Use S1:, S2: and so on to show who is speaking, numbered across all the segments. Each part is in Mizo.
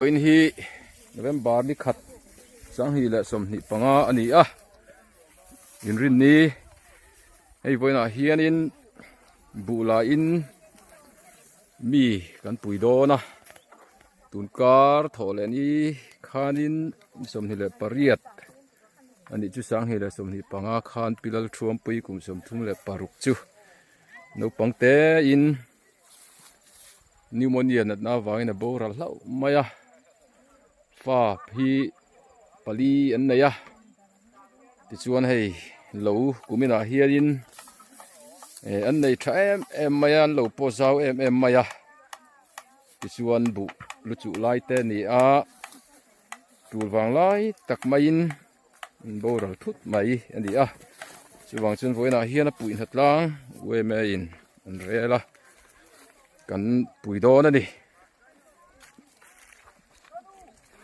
S1: In hi November ni khat 2025 a ni a, inrinni hei vawiinah hianin buh lahin mi kan pui dawn a, tunkar thawh leh ni khanin 28 a nih chu 2025 khan Pi Lalthuampui kum 36 chu naupang tein. Pneumonia natna avangin a boral hlauh mai a fa hi pali an nei a tichuan hei lo kuminah hianin eh an nei tha em em mai a an lo pawh zau em em mai a tichuan buh lu chuh lai te a ni a tul vang lai tak maiin an boral thut mai a ni a chuvang chuan vawiinah hian a puih hna tlang UMA in an rel a kan pui dawn a ni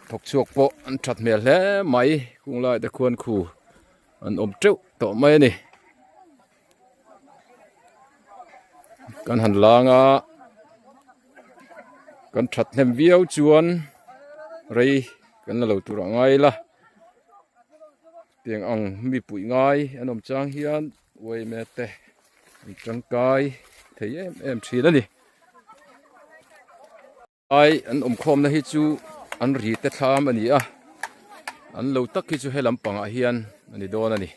S1: thawk chhuak pawh an that hmel hle mai kung lai te khuan khu an awm teuh tawh mai a ni kan han lang a kan that hnem viau chuan rei kan la lo tur a ngai la tiang ang mi puih ngai an awm chang hian uaime te an tangkai thei em em thin a ni. Ai an awm khawmna hi chu an ri te thlam a ni a an lo tak hi chu he lampangah hian a ni dawn a ni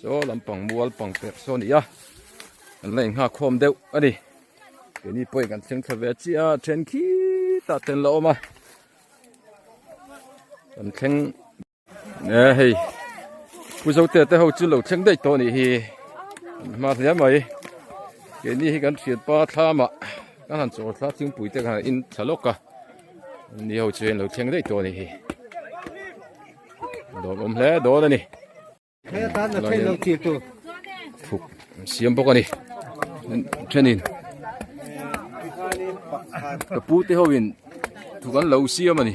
S1: chaw lampang mual pang perh saw a ni a an la inghak khawm deuh a ni keini pawhin kan thleng thla ve chiah a then khitah te an la awm a kan thleng. E hei pu zote te ho chu lo thleng daih tawh anih hi an hma hle mai keini hi kan thianpa thlamah kan han chawl thla thingpui te kan han in thla lawk a ni ho chu an lo thleng daih tawh anih hi lawmawm hle dawn a ni. Thuk an siam bawk a ni thenin ka pu te ho in thuk an lo siam a ni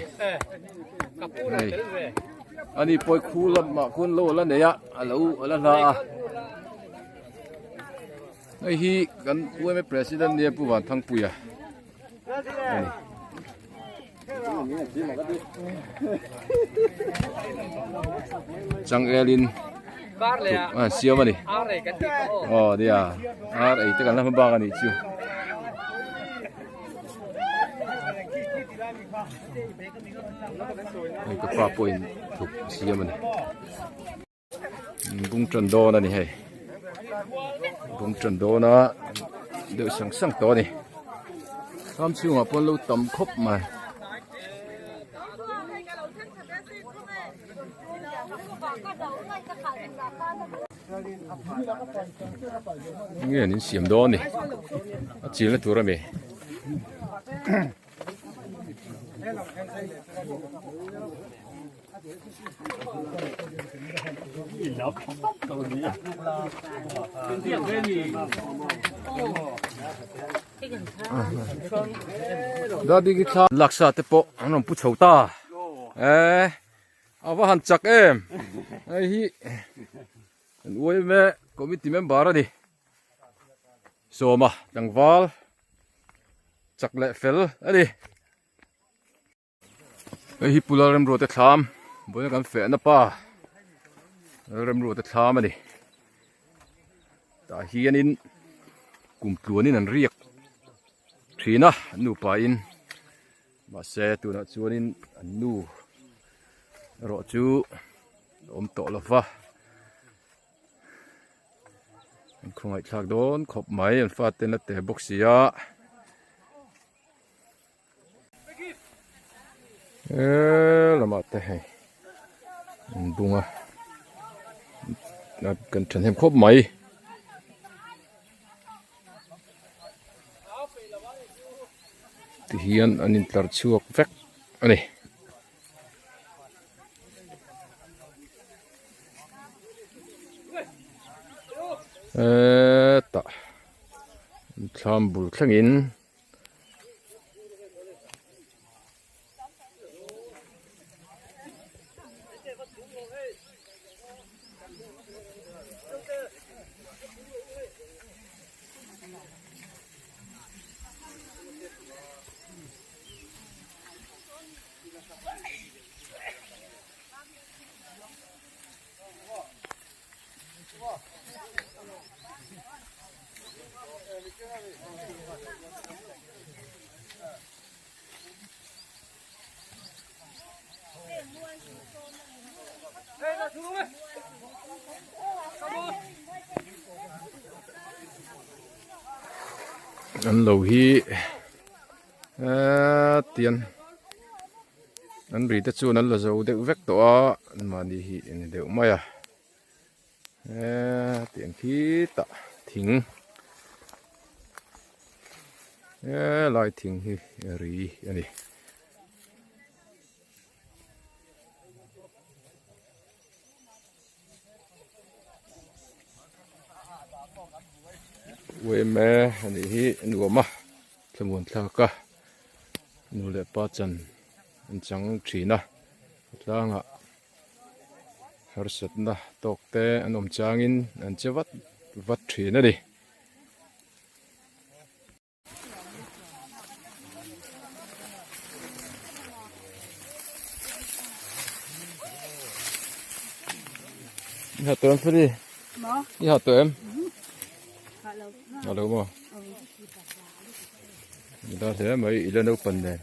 S1: hei ani pawi khu lamah khuan lo la nei a a lo a la hla a hei hi kan U_M_A president nia Pu Vanthangpuia a ni. Changelin thuk an siam a ni aw nia ar ei te kan la hma bak a nih chu hei ka pa pawhin thuk a siam a ni. Bung tan dawn a ni hei bung tan dawn a deuh sang sang tawh a ni ram chhungah pawh an lo tam khawp mai. Nge an insiam dawn a ni a chilna tur a mi. Dadi ki thla laksa te pawh an rawn pu chho ta eh a va han chak em hei hi an uai em e committee member a ni sawma tlangval chak leh fel a ni. Hei hi Pu Lalremruate thlam vawiin kan fehna pa Lalremruate thlam a ni tah hianin kum tluanin an riak thin a an nupa in mahse tunah chuanin an nu erawh chu a awm tawh lo va an khawngaihthlak dawn khawp mai an fate an la tel bawk si a. He lamah te hei an bung a kan thahnem khawp mai tihian an intlar chhuak vek a ni. Hetah thlam bul thlengin. An lo hi hetian an ri te chuan an la zo deuh vek tawh a an mahni hi a ni deuh mai a hetiang khitah thing helai thing hi ri a ni. Uaime a nih hi a nuam a thlamuan thlak a nu leh pa chan an chang thin a tlangah harsatna tawk te an awm changin an che vat vat thin a ni. I ha tawh em Feli? I ha tawh em? Ha lo maw? Ni ta hle mai i la naupan nen.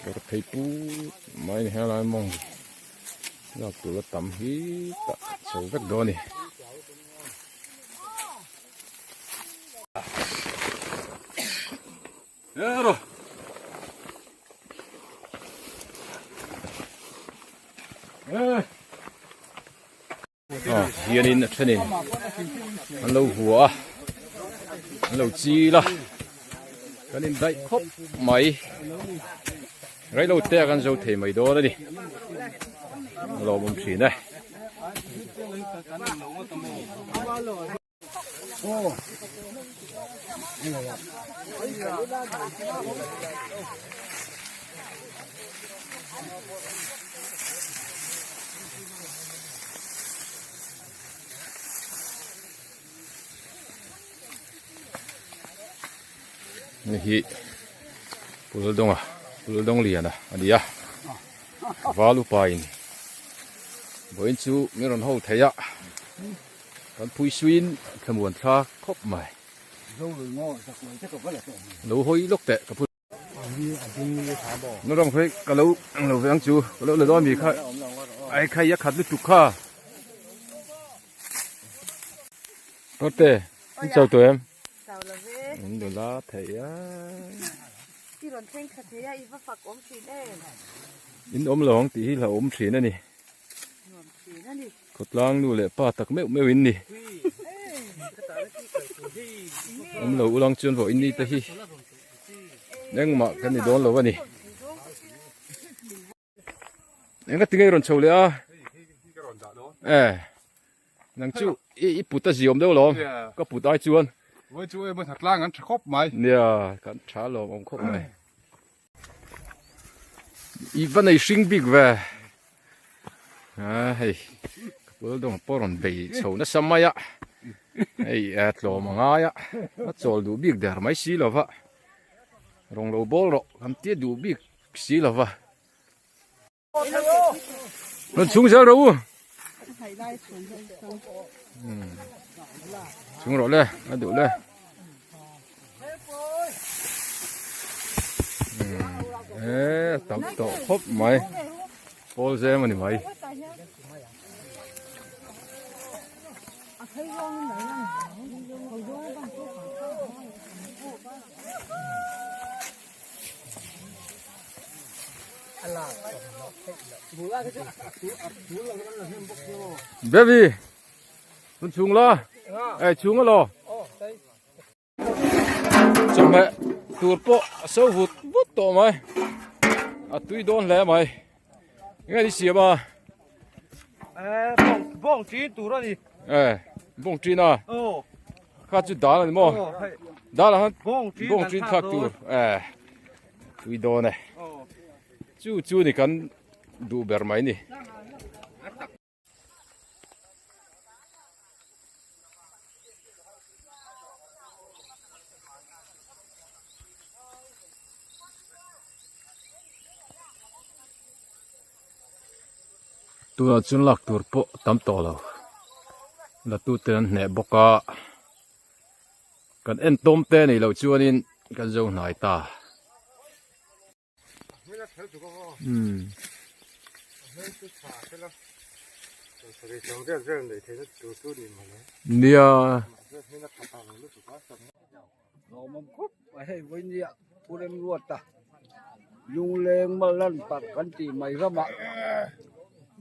S1: Kawr phei put mai ni helai mawng lak tur a tam hi tah chho vek dawn a ni. Hianin a thenin an lo hua a an lo chil a kan indaih khawp mai reilo te a kan zo thei mai dawn a ni a lawmawm thin e. Hei hi Puldawnga Puldawngliana a ni a val upain vawiin chu min rawn ho thei a. Kan phui suiin thlamuan thla khawp mai. Lo hawi lawk teh ka phu. Narawng phei ka lo ang lo ve ang chu ka lo la dawn mi kha ai khai a khat lutuk kha. Tawte in chau tawh em?
S2: Chau lo ve.
S1: In nula thei a.
S2: I rawn thleng thla thei a i va fak awm thin em?
S1: In awm lo ang tih hi hlauhawm thin a ni.
S2: Nuam thin a ni.
S1: Khawtlang nu leh pa tak meuh meuh in ni. Awm lo ulang chuan vawh in ni te hi engmah kan ni dawn lo a ni. Enga tinge i rawn chho leh a? Eh, nang chu i put a ziawm deuh lawm. Ka put ai chuan.
S3: Vawi chu emaw tlang an tha khawp mai.
S1: Nia, kan tha lawm awm khawp mai. I va nei hring bik ve a hei ka pul dawng pawh rawn bei chho nasa mai a hei a tlawm a ngai a a chawl duh bik der mai si lova rawng lo bawl rawh kan tia duh bik si lova rawn chhung zel rawh u chhung rawh le a duh le. Eee tam tawh khawp mai pawl zem a ni mai. Baby hun chhung la eh chhung a law. Chawhmeh tur pawh a so vut vut tawh mai a tui dawn hle mai enge ni siam a
S4: eh bawng bawng ṭin tur a ni
S1: eh bawng ṭin a kha chu dal a ni maw dal ah khan
S4: bawng ṭin
S1: bawng ṭin thlak tur eh. Tui dawn e. Chu chu ni kan duh ber mai ni. Tunah chuan lak tur pawh tam tawh lo la tute an hneh bawk a kan en tawm te anih loh chuanin kan zo hnai ta. Umm. Nia.
S5: Lawmawm khawp mai hei vawinia Pu Remruata Lungleng Mallan Park kan tih mai ramah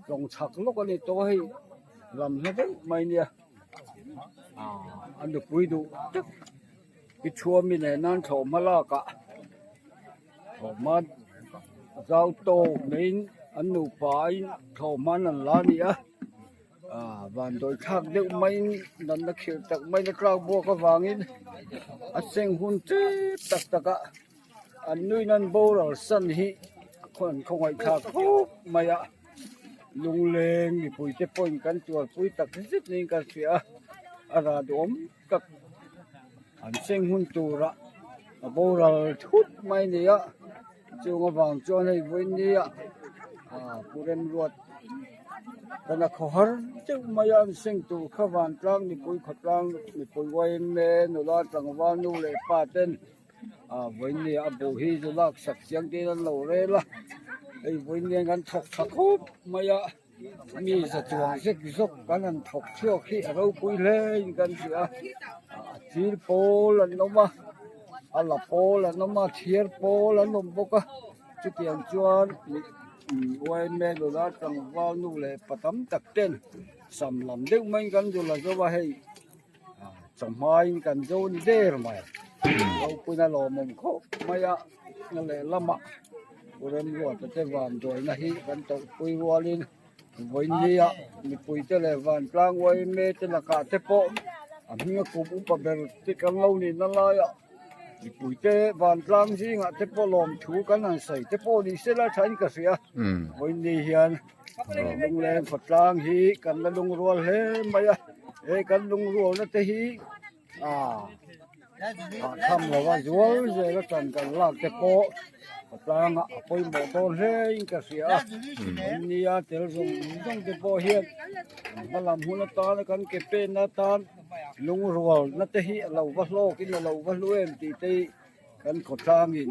S5: tlawng chhak lawk a ni tawh a hei lam hla deuh mai nia a nupui duh tak i thuami nen nan thlawhhma lakah thlawhhma zau tawk maiin an nupa in thlawhhma an rawn la a ni a. Ah vandawi thlak deuh maiin natna khirh tak maina tlak buak avangin a seng hun tep tak tak a an nuin an boral san hi an khawngaih thlak khawp mai a lungleng mipui te pawhin kan tuarpui tak zet niin kan hria a a rah duhawm tak an seng hun turah a boral thut mai a ni a chung avang chuan hei vawinia ah pu Remruat kana khaw har deuh mai a an seng tur kha vantlang mipui khawtlang mipui yma nula tlangval nu leh pa ten ah vawinia a buh hi chu lak sak chiang te in an lo rel a hei vawinia an thawk tha khawp mai a. Mi za chuang zek zawk kan han thawk chhuak hi a ropui hle in kan hria a chil pawl an awm a a la pawl an awm a thiar pawl an awm bawk a chutiang chuan yma nula tlangval nu leh pa tam tak ten sam lam deuh maiin kan dul a zo a hei chawhmain kan zo ni der mai ropuina lawmawm khawp mai a a lehlamah Pu Remruata te vanduaina hi kan tawrhpui rualin vawinia mipuite leh vantlang yma te lakah te pawh a hminga kum upa ber te kan lo nihna laiah mipuite vantlang zingah te pawh lawmthu kan han sawi te pawh ni se la thain ka hria vawiini hian lungleng khawtlang hi kan la lungrual hle mai a he kan lungrualna te hi Ah tham lo a zual zel a tan kan lak te pawh khawtlanga a pawimawh dawn hle in ka hria a an nia tel zawng zawng te pawh hian an hma lam hun atana kan ke pen atan lungrual na te hi a lo va hlawk in a lo va hlu em tih te hi kan khawtlangin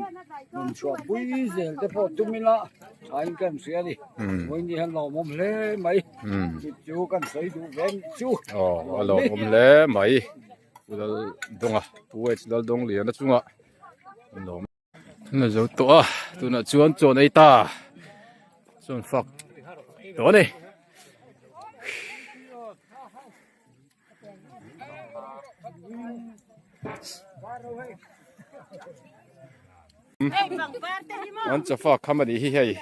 S5: rawn chhuah pui zel te pawh tum ila thain kan hria a ni vawiin hian lawmawm hle mai chu kan sawi duh ve anih chu
S1: aw a lawmawm hle mai Pu Laldawnga Pu H Laldawngliana chungah an lawm an la zo tawh a tunah chuan chawn ei ta chawn fak tawh a ni. An chafa kham a nih hi hei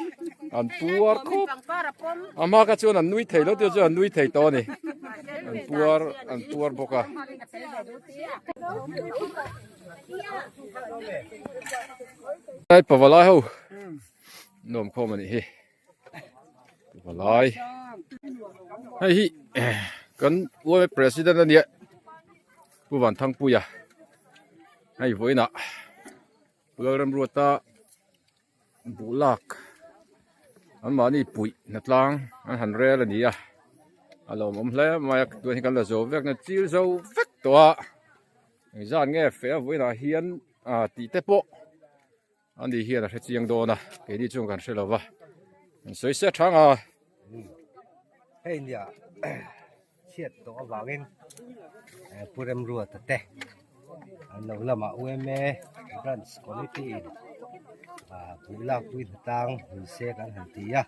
S1: an puar khawp a hma kha chuan an nui thei lo te chuan an nui thei tawh a ni an puar an puar bawk a. Lai pavalai ho nuam khawm a nih hi. Palai hei hi kan uaime president a nia Pu Vanthangpuia hei vawiinah Pu Lalremruata buh lak anmahni puih hnatlang an han rel a ni a a lawmawm hle mai a tun hi kan la zo vek na chil zo vek tawh a engzat nge feh a vawiinah hian ah tih te pawh. Ani hian a hre chiang dawn a, keini chuan kan hre lo va, an sawi se thang a.
S4: Hei nia chhiat tawh avangin Pu Remruata te an lo lamah UMA Branch Committee in buh lakpui hnatang ni se kan han ti a,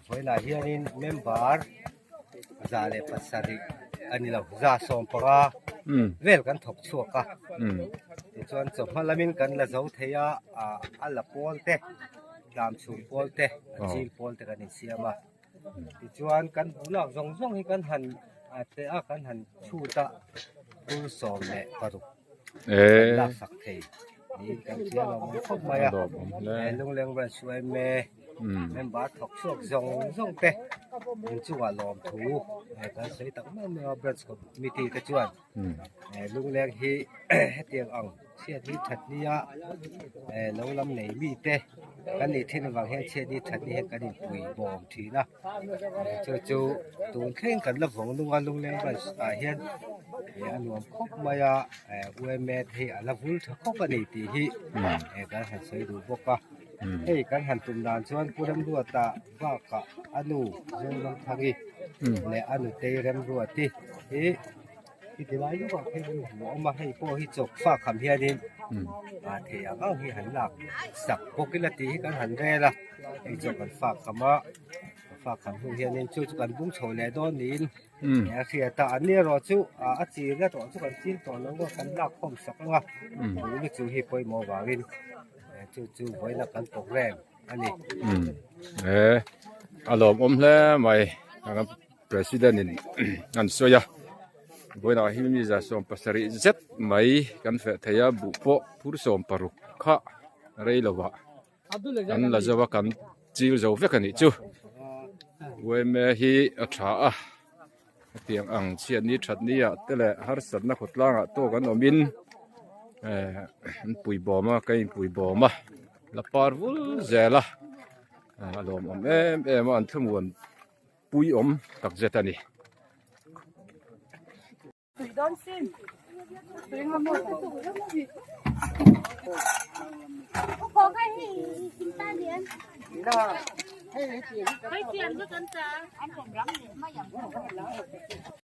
S4: vawiinah hianin member 107 a ni lo 75 vel kan thawk chhuak a tichuan chawhma lamin kan la zo thei a a la pawl te tlam chhum pawl te a chil pawl te kan insiam a tichuan kan buh lak zawng zawng hi kan han teh a kan han chhut a phur 16 kan laksak thei. Niin kan hria lawm awm khawp mai a. Lungleng Branch yma member thawk chhuak zawng zawng te in chungah lawmthu kan sawi tak meuh meuh a Branch Committee te chuan Lungleng hi hetiang ang chhiat hi that nia lo lam nei mi te kan nih thin avang hian chhiat hi that ni hian kan inpui bawm thin a. Chu chu tun thleng kan la vawng nung a Lungleng Branch ah hian a nuam khawp mai a UMA te hi a la vul tha khawp a ni tih hi kan han sawi duh bawk a hei kan han tum dan chuan Pu Remruata bakah a nu Zoramthangi leh a nutei Remruati hi Hi tilai deuhah khian an hmu awm a, hei pawh hi chawk fak ham hianin a thei ang ang hi han lak sak bawk ila tih hi kan han rel a, hei chu kan fak ham a, fak ham hnu hianin chu chu kan bung chho leh dawn niin a hriat a, an ni erawh chu a chil erawh chu kan chil tawh lo a, kan lak khawm sak ang a, buh lu chu hi pawimawh vangin chu chu vawiin a kan program a ni.
S1: E a lawmawm hle mai. President in an sawi a vawiinah hi mi 70 zet mai kan feh thei a buh pawh phur 60 kha rei lo ah kan la zo a kan chil zo vek a nih chu yma hi a tha a hetiang ang chhiatni thatni ah te leh harsatna khawtlang ah tawk an awm in eh an pui bawm a ka inpui bawm a la par vul zel a a lawmawm em em a an thlamuan. Pui awm tak zet a ni.